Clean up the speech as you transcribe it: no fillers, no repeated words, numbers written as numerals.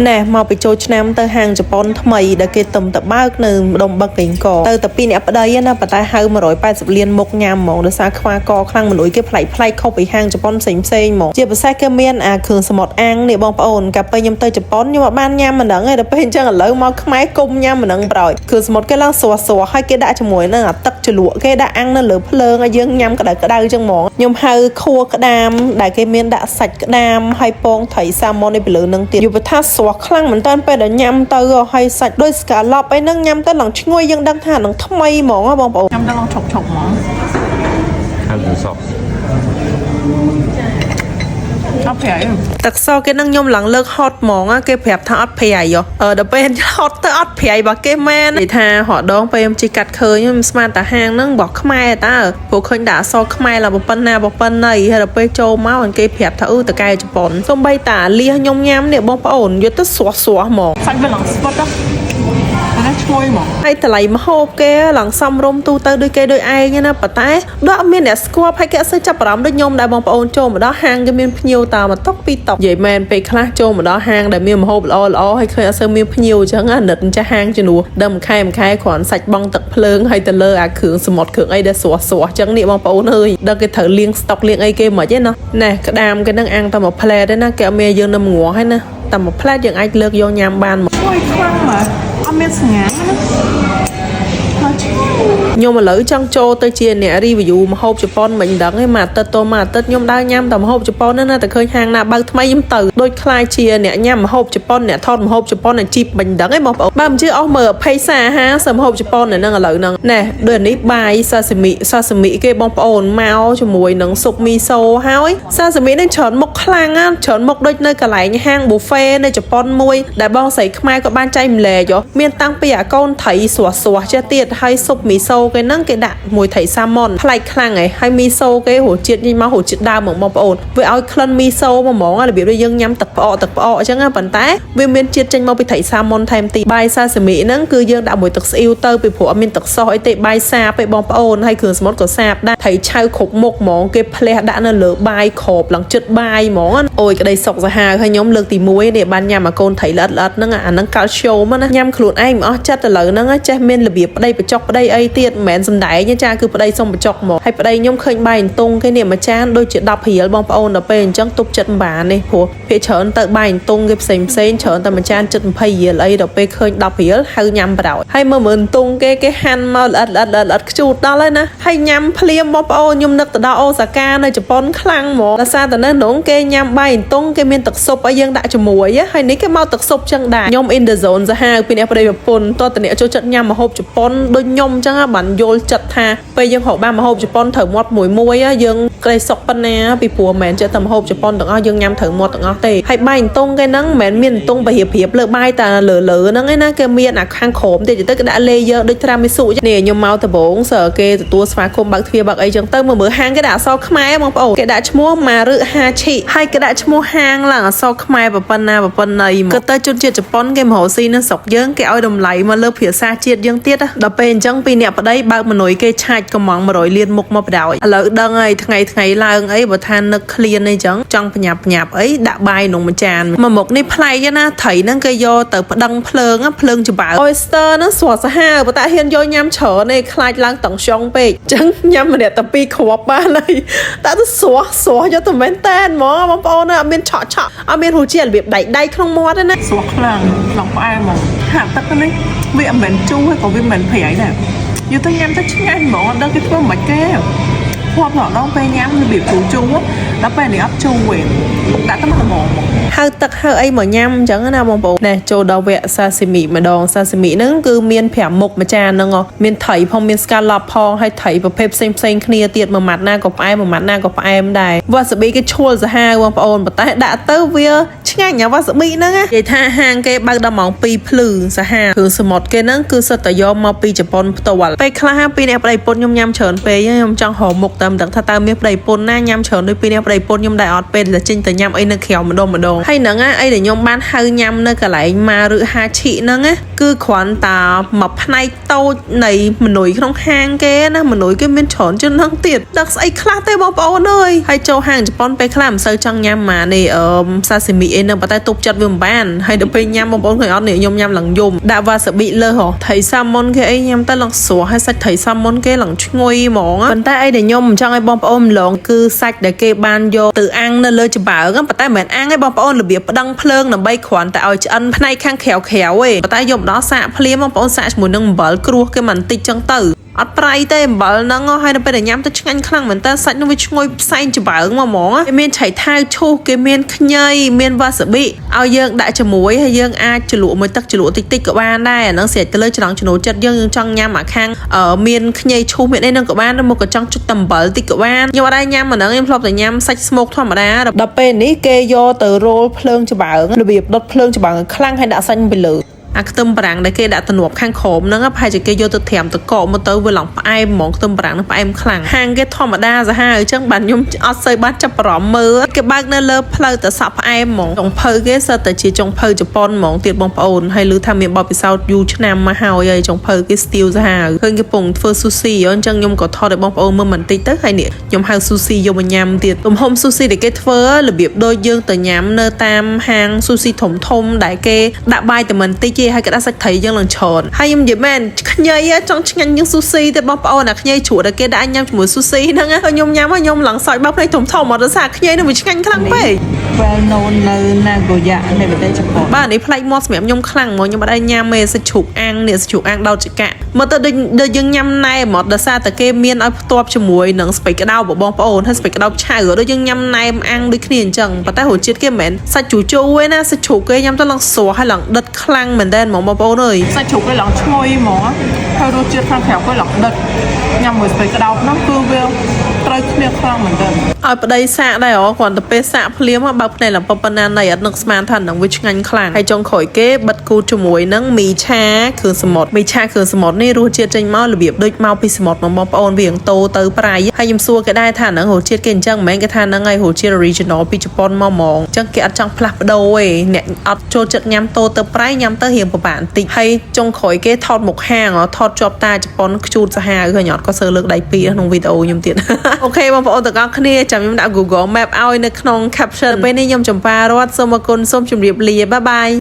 ណែមកពីចូលឆ្នាំទៅហាងជប៉ុនថ្មីដែលគេទំតបើកនៅម្ដុំបឹងកេងកទៅតែពីរអ្នកប្តីណាប៉ុន្តែហៅ180លានមុខញ៉ាំហ្មងដោយសារខ្វះកខ្លាំងមនុយគេប្លែកប្លែកខុសពីហាងជប៉ុនផ្សេងផ្សេងហ្មងជាពិសេសគេមានអាគ្រឿងសមុទ្រអាំងនេះបងប្អូនកាលពេលខ្ញុំទៅជប៉ុនខ្ញុំអត់បានញ៉ាំមិនដឹងទេដល់ពេលអញ្ចឹងឥឡូវមកខ្មែរគុំញ៉ាំមិនដឹងប្រយគ្រឿងសមុទ្រគេឡើងស្រស់ស្រស់ហើយគេដាក់ជាមួយនឹងអាទឹកជ្រលក់គេដាក់អាំងនៅលើភ្លើងឲ្យយើងញ៉ាំក្តៅក្តៅអញ្ចឹងហ្មងខ្ញុំហៅខួក្តាមដែលគេមានដាក់សាច់ក្តាមហើយពងត្រីសាម៉ុននេះពីលើនឹងទៀតយល់ថាស្រស់ខ្លាំងមែនតើពេលដែលញ៉ាំទៅហើយសាច់ដូចស្កាឡប់អីហ្នឹងញ៉ាំទៅឡើងឈ្ងុយយើងដឹងថានឹងថ្មីហ្មងហ៎បងប្អូន ញ៉ាំទៅឡើងឆុកឆុកហ្មង How's the sauce? អត់ប្រៃទេ ទឹកសគេនឹងខ្ញុំឡើងលើកហត់ហ្មងគេប្រាប់ថាអត់ប្រៃហ៎អឺដល់ពេលហត់ទៅអត់ប្រៃបើគេមែននិយាយថារដងពេលខ្ញុំជិះកាត់ឃើញខ្ញុំស្មានតាហាងហ្នឹងរបស់ខ្មែរតើព្រោះឃើញដាក់អក្សរខ្មែរឡើងប៉ុណ្ណាប៉ុណ្ណីហើយដល់ពេលចូលមកគេប្រាប់ថាអឺតកែជប៉ុនសំបីតាលៀសខ្ញុំញ៉ាំនេះបងប្អូនយកទៅស្រស់ស្រស់ហ្មង សាច់វាឡើងស្ពតតែឈ្ងុយហ្មង ហើយតម្លៃម្ហូបគេឡើងសំរុំទូទៅដូចគេដូចឯងណាប៉ុន្តែដកមានអ្នកស្គាល់ហើយគេអត់សូវចាប់អារម្មណ៍ដូចខ្ញុំដែរបងប្អូនចូលមកដល់ហាងគេមានភ្ញៀវតាមមួយតុកពីរតុកនិយាយមែនពេលខ្លះចូលមកដល់ហាងដែលមានម្ហូបល្អល្អហើយឃើញអត់សូវមានភ្ញៀវអញ្ចឹងអាណិតចាស់ហាងជំនួសដើមមួយខែមួយខែគ្រាន់សាច់បងទឹកភ្លើងហើយទៅលើអាគ្រឿងសមុទ្រគ្រឿងអីដែលស្រស់ស្រស់អញ្ចឹងនេះបងប្អូនអើយដល់គេត្រូវលាងស្តុកលាងអីគេមិនទេណោះណែក្តាមគេនឹងអាំងតែមួយផ្លែទេណាគេអត់មានយើងនៅងាស់ហើយណាតែមួយផ្លែយើងអាចលើកយកញ៉ាំបាន ឈ្ងុយខ្លាំងហ្មងអត់មានសញ្ញាណាហើយឈ្ងុយ ខ្ញុំឥឡូវចង់ចូលទៅជាអ្នក review ម្ហូបជប៉ុនមិនដឹងទេមួយអាទិត្យទៅមួយអាទិត្យខ្ញុំដើរញ៉ាំតែម្ហូបជប៉ុនហ្នឹងណាតែឃើញហាងណាបើកថ្មីខ្ញុំទៅដូចខ្លាយជាអ្នកញ៉ាំម្ហូបជប៉ុនអ្នកថតម្ហូបជប៉ុនអាជីពមិនដឹងទេបងប្អូនបើមិនជឿអស់មើលភ័យសាហាសម្ហូបជប៉ុននៅហ្នឹងឥឡូវហ្នឹងណែដូចអានេះបាយសាស៊ីមិសាស៊ីមិគេបងប្អូនមកជាមួយនឹងស៊ុបមីសូហើយសាស៊ីមិហ្នឹងច្រើនមុខខ្លាំងណាច្រើនមុខដូចនៅកន្លែងហាង buffet នៅជប៉ុនមួយដែលបងស្រីខ្មែរក៏បានចែកម្លែកមានតាំងពីអាកូនត្រីស្រស់ស្រស់ចេះទៀតហើយស៊ុបមីសូគេហ្នឹងគេដាក់មួយត្រីសាម៉ុនប្លែកខ្លាំងឯងហើយមីសូគេរសជាតិញ៉ាំមករសជាតិដើមហ្មងបងប្អូនវាឲ្យក្លិនមីសូមកហ្មងរបៀបដូចយើងញ៉ាំទឹកផ្អកទឹកផ្អកអញ្ចឹងណាប៉ុន្តែវាមានជាតិចេញមកពីត្រីសាម៉ុនថែមទីបាយសាស៊ីមីហ្នឹងគឺយើងដាក់មួយទឹកស្អ៊ីវទៅពីព្រោះអត់មានទឹកសោះអីទេបាយសាបឯងបងប្អូនហើយគ្រឿងសមុទ្រក៏សាបដែរត្រីឆៅគ្រប់មុខហ្មងគេផ្លះដាក់នៅលើបាយក្របឡើងចិត្តបាយហ្មងអូយក្តីសុកសាហាវហើយខ្ញុំលើកទី1នេះបានញ៉ាំអាកូនត្រីល្អិតល្អិតហ្នឹងអាហ្នឹងកាល់ស្យូមណាញ៉ាំខ្លួនឯងមិនអស់ចិត្តឥឡូវហ្នឹងចេះមានរបៀបប្តីបញ្ចុកប្តីអីទៀតមិនមែនសំដែងទេចាគឺប្តីសុំបញ្ចុកហ្មងហើយប្តីខ្ញុំឃើញបាយអន្ទង់គេនេះមួយចានដូចជា10រៀលបងប្អូនដល់ពេលអញ្ចឹងទប់ចិត្តមិនបាននេះព្រោះភាគច្រើនទៅបាយអន្ទង់គេផ្សេងផ្សេងច្រើនតែមួយចានចិត្ត20រៀលអីដល់ពេលឃើញ10រៀលហៅញ៉ាំប្រោយហើយមើលមើលអន្ទង់គេគេហាន់មកល្អិតល្អិតល្អិតល្អិតខ្ជូតដល់ហើយណាហើយញ៉ាំភ្លាមបងប្អូនខ្ញុំនឹកទៅដល់អូសាកានៅជប៉ុនខ្លាំងហ្មងដោយសារតែនៅក្នុងគេញ៉ាំបាយអន្ទង់គេមានទឹកស៊ុបឲ្យយើងដាក់ជាមួយហើយនេះគេមកទឹកស៊ុបចឹងដែរខ្ញុំ in the zone សាហាវពីអ្នកប្តីប្រពន្ធតើតអ្នកចូលចិត្តញ៉ាំម្ហូបជប៉ុនដូចខ្ញុំចឹងបានយល់ចិត្តថាពេលយើងរកបានម្ហូបជប៉ុនត្រូវមាត់មួយមួយយើងក្តីសុខប៉ុណ្ណាពីព្រោះមិនមែនចិត្តតែម្ហូបជប៉ុនទាំងអស់យើងញ៉ាំត្រូវមាត់ទាំងអស់ទេហើយបាយអន្ទង់គេហ្នឹងមិនមែនមានអន្ទង់ពហិព្រៀបលើបាយតែលើលើហ្នឹងឯណាគេមានអាខាងក្រោមទៀតទៅគេដាក់ layer ដូច tiramisu នេះខ្ញុំមកដំបងសើគេទទួលស្វាគមន៍បើកទ្វារបើកអីចឹងទៅមើលមើលហាងគេដាក់អក្សរខ្មែរបងប្អូនគេដាក់ឈ្មោះម៉ារឹហាឈិហើយគេដាក់ឈ្មោះហាងឡើងអក្សរខ្មែរប៉ុណ្ណាប៉ុណ្ណីមកទៅជនជាតិជប៉ុនគេមករកស៊ីនៅស្រុកយើងគេឲ្យតម្លៃមកលើភាសាជាតិយើងទៀតដល់ពេលអញ្ចឹងពីអ្នកប្តីបើកមនុយគេឆាច់កំង100លានមុខមកបដ ாய் ឥឡូវដឹងហើយថ្ងៃថ្ងៃឡើងអីបើថានឹកឃ្លានអីចឹងចង់បញ្ញាប់ញាប់អីដាក់បាយក្នុងមួយចានមួយមុខនេះប្លែកណាត្រីហ្នឹងគេយកទៅប្តឹងភ្លើងភ្លើងច្បើ oyster ហ្នឹងស្រស់សាហាវប៉ុន្តែហ៊ានយកញ៉ាំច្រើនទេខ្លាចឡើងតង់ស្យុងពេកអញ្ចឹងញ៉ាំម្នាក់តែពីរគ្រាប់បានហើយតែទៅស្រស់ស្រស់យកទៅមែនតែនហ្មងបងប្អូនអត់មានឆក់ឆក់អត់មានរសជាតិរបៀបដៃដៃក្នុងមាត់ទេណា ស្រស់ខ្លាំងឡើងផ្អែមហ្មងហាក់ទឹកនេះវាអត់មែនជូរហើយក៏វាមិនមែនប្រៃដែរយកទៅញ៉ាំទៅឆ្ងាញ់ហ្មងអត់ដឹងគេធ្វើមិនគេហប់ម្ដងពេលញ៉ាំរបៀបជូរជូរដល់ពេលនេះអត់ជូរទេដាក់ទៅមកល្មមហ្មង ហៅទឹកហៅអីមកញ៉ាំអញ្ចឹងណាបងប្អូនណែចូលដល់វគ្គសាស៊ីមីម្ដងសាស៊ីមីហ្នឹងគឺមាន5មុខមួយចានហ្នឹងមានត្រីផងមាន scallop ផងហើយត្រីប្រភេទផ្សេងផ្សេងគ្នាទៀតមួយម៉ាត់ណាក៏ផ្អែមមួយម៉ាត់ណាក៏ផ្អែមដែរវ៉ាសាប៊ីគេឈួលសាហាវបងប្អូនប៉ុន្តែដាក់ទៅវាឆ្ងាញ់អាវ៉ាសាប៊ីហ្នឹងណានិយាយថាហាងគេបើកដល់ម៉ោង2ភ្លឺសាហាវគ្រឿងសមុទ្រគេហ្នឹងគឺសិតតែយកមកពីជប៉ុនផ្ទាល់ពេលខ្លះពីអ្នកប្តីប្រពន្ធខ្ញុំញ៉ាំច្រើនពេកខ្ញុំចង់រកមុខ តែមិនដឹងថាតើមានប្តីប្រពន្ធណាញ៉ាំច្រើនដូចពីរនាក់ប្តីប្រពន្ធខ្ញុំដែរអត់ពេលតែចេញទៅញ៉ាំអីនៅក្រៅម្ដងម្ដងហើយហ្នឹងណាអីដែលខ្ញុំបានហៅញ៉ាំនៅកន្លែងម៉ាឬហាឈិហ្នឹងណាគឺគ្រាន់តែមួយផ្នែកតូចនៃមនុយក្នុងហាងគេណាមនុយគេមានច្រើនជាងហ្នឹងទៀតដឹកស្អីខ្លះទេបងប្អូនអើយហើយចូលហាងជប៉ុនពេលខ្លះមិនសូវចង់ញ៉ាំម៉ានេះអឺសាស៊ីមីអីហ្នឹងប៉ុន្តែទប់ចិត្តវាមិនបានហើយដល់ពេលញ៉ាំបងប្អូនឃើញអត់នេះខ្ញុំញ៉ាំឡើងយំដាក់វ៉ាសាប៊ីលើហ៎ត្រីសាម៉ុនគេអីញ៉ាំទៅឡើងស្រស់ហើយសាច់ត្រីសាម៉ុនគេឡើងឈ្ងុយហ្មងប៉ុន្តែអីដែលខ្ញុំមិនចង់ឲ្យបងប្អូនម្លងគឺសាច់ដែលគេបានយកទៅអាំងនៅលើចំបើងប៉ុន្តែមិនមែនអាំងទេបងប្អូនរបៀបប្តឹងភ្លើងដើម្បីគ្រាន់តែឲ្យឆ្អិនផ្នែកខាងក្រៅក្រៅទេប៉ុន្តែយកមកដល់សាកភ្លាមបងប្អូនសាកជាមួយនឹងអំបិលគ្រោះគេមិនបន្តិចចឹងទៅអត់ប្រៃទេអំបិលហ្នឹងហើយនៅពេលដែលញ៉ាំទៅឆ្ងាញ់ខ្លាំងមែនតើសាច់នោះវាឈ្ងុយផ្សែងច្បើងមកហ្មងគេមានឆៃថាវឈូសគេមានខ្ញីមានវ៉ាសាប៊ីឲ្យយើងដាក់ជាមួយហើយយើងអាចជ្រលក់មួយទឹកជ្រលក់តិចតិចក៏បានដែរអាហ្នឹងស្រេចទៅលើចំណង់ចំណូលចិត្តយើងយើងចង់ញ៉ាំអាខាងមានខ្ញីឈូសមានអីហ្នឹងក៏បានឬមកក៏ចង់ចុចអំបិលតិចក៏បានខ្ញុំអត់ដែរញ៉ាំអាហ្នឹងខ្ញុំធ្លាប់តែញ៉ាំសាច់ smoke ធម្មតាដល់ពេលនេះគេយកទៅរោលភ្លើងច្បើងរបៀបដុតភ្លើងច្បើងឲ្យខ្លាំងហើយដាក់សាច់ពីលើអាខ្ទឹមបារាំងដែលគេដាក់ទំនាប់ខាងក្រោមហ្នឹងប្រហែលជាគេយកទៅត្រាំតកកមកទៅវាឡើងផ្អែមហ្មងខ្ទឹមបារាំងហ្នឹងផ្អែមខ្លាំងហាងគេធម្មតាសាហាវអញ្ចឹងបានខ្ញុំអត់សូវបានចាប់អារម្មណ៍មើលគេបើកនៅលើផ្លូវទៅសក់ផ្អែមហ្មងចុងភៅគេសិតតែជាចុងភៅជប៉ុនហ្មងទៀតបងប្អូនហើយឮថាមានបទពិសោធន៍យូរឆ្នាំមកហើយហើយចុងភៅគេស្ទាវសាហាវឃើញគេពងធ្វើស៊ូស៊ីអញ្ចឹងខ្ញុំក៏ថតឲ្យបងប្អូនមើលបន្តិចទៅហើយនេះខ្ញុំហៅស៊ូស៊ីយកមកញ៉ាំទៀតទំហំស៊ូស៊ីដែលគេធ្វើរបៀបដូចយើងទៅញ៉ាំនៅតាមហាងស៊ូស៊ីធំធំដែលគេដាក់បាយតែមិនតិចទេហើយគេដាក់សាច់ត្រីយើងឡើងច្រើនហើយខ្ញុំនិយាយមែនខ្ញីចង់ឆ្ងាញ់ជាងស៊ូស៊ីទេបងប្អូនអាខ្ញីជ្រក់ដែលគេដាក់ញ៉ាំជាមួយស៊ូស៊ីហ្នឹងខ្ញុំញ៉ាំហើយខ្ញុំឡើងសើចបើកភ្នែកធំធំមកដោយសារខ្ញីហ្នឹងវាឆ្ងាញ់ខ្លាំងពេក Well known នៅ Nagoya នៃប្រទេសជប៉ុន បាទនេះប្លែកមាត់សម្រាប់ខ្ញុំខ្លាំងហ្មងខ្ញុំអត់ដែរញ៉ាំទេសាច់ជ្រូកអាំងនេះសាច់ជ្រូកអាំងដោតចកាមើលទៅដូចដូចយើងញ៉ាំណែមហ្មងដោយសារតែគេមានឲ្យផ្ទាប់ជាមួយនឹងស្ពៃក្តោបបងប្អូនហើយស្ពៃក្តោបឆៅដូចយើងញ៉ាំណែមអាំងដូចគ្នាអញ្ចឹងប៉ុន្តែរសជាតិគេមិនមែនសាច់ជូរជូរទេណាសាច់ជ្រូកគេញ៉ាំទៅឡើងស្រស់ហើយឡើងដិតខ្លាំងមែនតើហ្មងបងប្អូនអើយ សាច់ជ្រូកគេឡើងឈ្ងុយហ្មងហើយរសជាតិខាងក្រៅគេឡើងដិតញ៉ាំមួយស្ពៃក្តោបហ្នឹងគឺវាត្រូវគ្នាខ្លាំងមែនទែន ឲ្យប្តីសាកដែរអូគ្រាន់តែពេលសាកភ្លាមបើកភ្នែកឡើងប៉ុណ្ណាណៃអត់នឹកស្មានថានឹងវាឆ្ងាញ់ខ្លាំងហើយចុងក្រោយគេបិទគូជាមួយនឹងមីឆាគ្រឿងសមុទ្រមីឆាគ្រឿងសមុទ្រនេះរសជាតិចេញមករបៀបដូចមកពីសមុទ្រមកបងប្អូនវាងតោទៅប្រៃហើយខ្ញុំសួរគេដែរថានឹងរសជាតិគេអញ្ចឹងមិនមែនគេថាហ្នឹងហើយរសជាតិ original ពីជប៉ុនមកហ្មងអញ្ចឹងគេអត់ចង់ផ្លាស់ប្ដូរទេអ្នកអត់ចូលចិត្តញ៉ាំតោទៅប្រៃញ៉ាំទៅរៀងពិបាកបន្តិចហើយចុងក្រោយគេថតមុខហាងថតជាប់តាជប៉ុនខ្ជូតសាហាវឃើញអត់ក៏សើលើកដៃពីរក្នុងវីដេអូខ្ញុំទៀត OK បងប្អូនទាំងអស់គ្នាចាំខ្ញុំដាក់ Google Map ឲ្យនៅក្នុង caption ពេលនេះខ្ញុំចម្ប៉ារត់សូមអរគុណសូមជម្រាបលា bye bye.